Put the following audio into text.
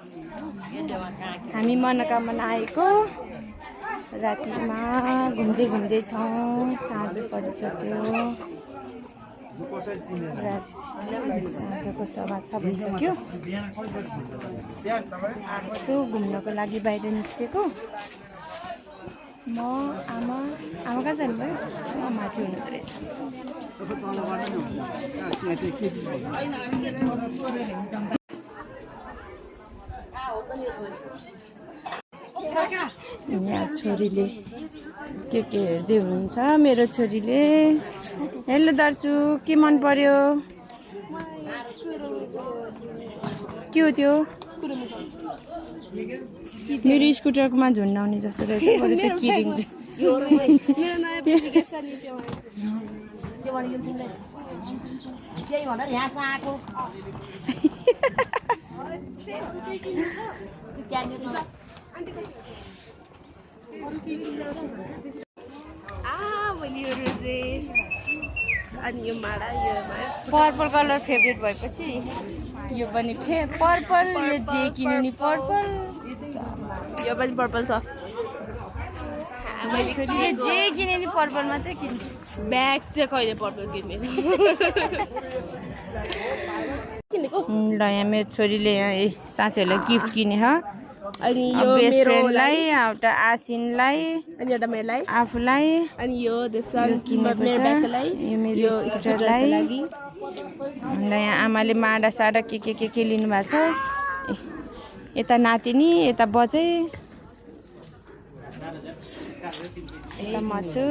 हामी मनोकामना आएको रातिमा घुम्दै घुम्दै छौँ। साँझ परिसक्यो, साँझको 6:15 भइसक्यो। यसो घुम्नको लागि बाहिर निस्केको। म आमा कहाँ जानुभयो? माथि हुनुहुँदो रहेछ। यहाँ छोरीले के हेर्दै हुनुहुन्छ मेरो छोरीले। हेलो दार्चु, के मन पर्यो? के हो त्यो? मेरो स्कुटरमा झुन्डाउने जस्तो रहेछ। बरु त किरिन्छ। पर्पल कलर फेभरेट भएपछि यो पनि पर्पल। यो जे किन्यो नि पर्पल, यो पनि पर्पल छ। छोरीले जे किन्यो नि पर्पल मात्रै किन्छ। ब्याग चाहिँ कहिले पर्पल किन्ने? ल यहाँ मेरो छोरीले यहाँ साथीहरूलाई गिफ्ट किने ह। अनि यो बेस्ट मेरो फ्रेन्डलाई, एउटा आसिनलाई, अनि एउटा मेरोलाई, आफूलाई, अनि यो किनेको मेरो छ। ब्यागलाई, यो मेरो यो स्कुटरलाई। लागि। अन्त यहाँ आमाले माडा साडा के लिनु भएको छ। यता नातिनी, यता बजै, यता म छु।